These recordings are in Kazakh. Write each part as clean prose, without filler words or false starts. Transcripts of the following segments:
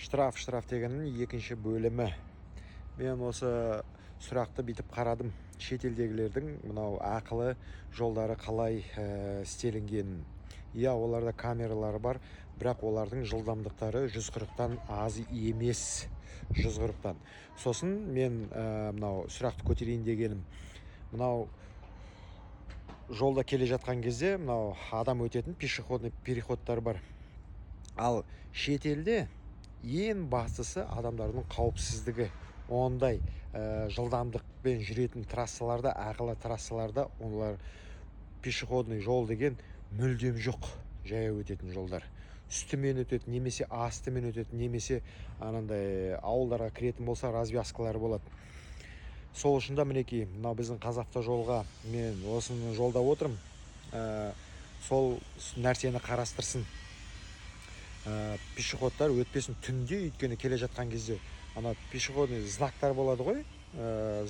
Штраф, штраф дегеннің екінші бөлімі. Мен осы сұрақты бүйтіп қарадым: шетелдегілердің мынау ақылы жолдары қалай істелінгенін. Иә, оларда камералары бар, бірақ олардың жылдамдықтары 140-тан аз емес, 140-тан. Сосын мен мынау сұрақты көтерейін дегенім, мынау жолда келе жатқан кезде мынау адам өтетін пешеходный переходтар бар. Ал шетелде ең бастысы адамдардың қауіпсіздігі. Ондай жылдамдықпен жүретін трассаларда, ақылы трассаларда олар пешеходный жол деген мүлдем жоқ. Жаяу өтетін жолдар үстімен өтеді немесе астымен өтеді, немесе анандай ауылдарға кіретін болса, развязкалар болады. Сол үшін да, мінекей, мынау біздің «Қазавтожолға» мен осыны жолдап отырмын. Сол нәрсені қарастырсын, пешеходтар өтпесін түнде. Өйткені келе жатқан кезде ана пешеходный знактар болады ғой,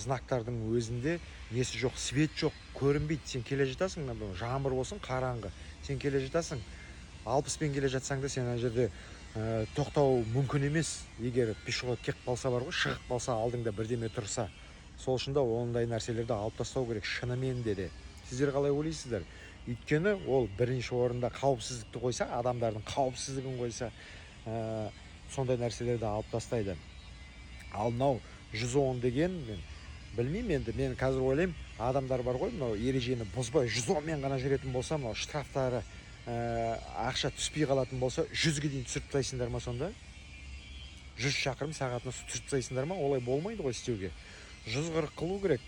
знактардың өзінде несі жоқ, свет жоқ, көрінбейді. Сен келе жатасың, мына жаңбыр болсын, қараңғы, сен келе жатасың, 60-пен келе жатсаң да, сен ана жерде тоқтау мүмкін емес. Егер пешеход келіп қалса бар ғой, шығып қалса, алдыңда бірдеме тұрса. Сол үшін да ондай нәрселерді алып тастау керек шынымен де. Сіздер қалай ойлайсыздар? Өйткені ол бірінші орында қауіпсіздікті қойса, адамдардың қауіпсіздігін қойса, сондай нәрселерді алып тастайды. Ал мынау 110 деген, мен білмеймін енді. Мен қазір ойлаймын, адамдар бар ғой, мынау ережені бұзбай 110-мен ғана жүретін болса, мынау штрафтары, ақша түспей қалатын болса, 100-ге дейін түсіріп тастайсыңдар ма сонда? 100 шақырым сағатына түсіріп тастайсыңдар ма? Олай болмайды ғой істеуге. 140 қылу керек.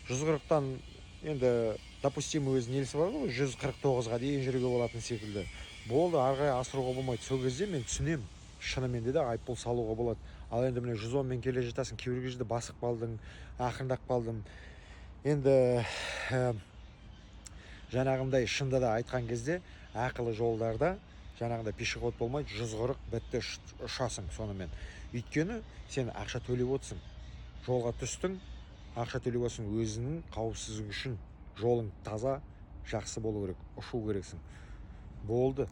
140-тан енді допустимый өзінің несі бар ғой, 149-ға дейін жүруге болатын секілді. Болды, ары қарай асыруға болмайды. Сол кезде мен түсінемін, шынымен де айыппұл салуға болады. Ал енді міне, 110-мен келе жатасың, кейбір кезде басып қалдың, ақырындап қалдым енді. Жаңағындай, шынында да айтқан кезде, ақылы жолдарда жаңағындай пешеход болмайды. 140, бітті, ұшасың сонымен. Өйткені сен ақша төлеп отырсың, жолға түстің, ақша төлеп отырсың. Өзіңнің қауіпсіздігі үшін жолың таза, жақсы болу керек, ұшу керексің, болды.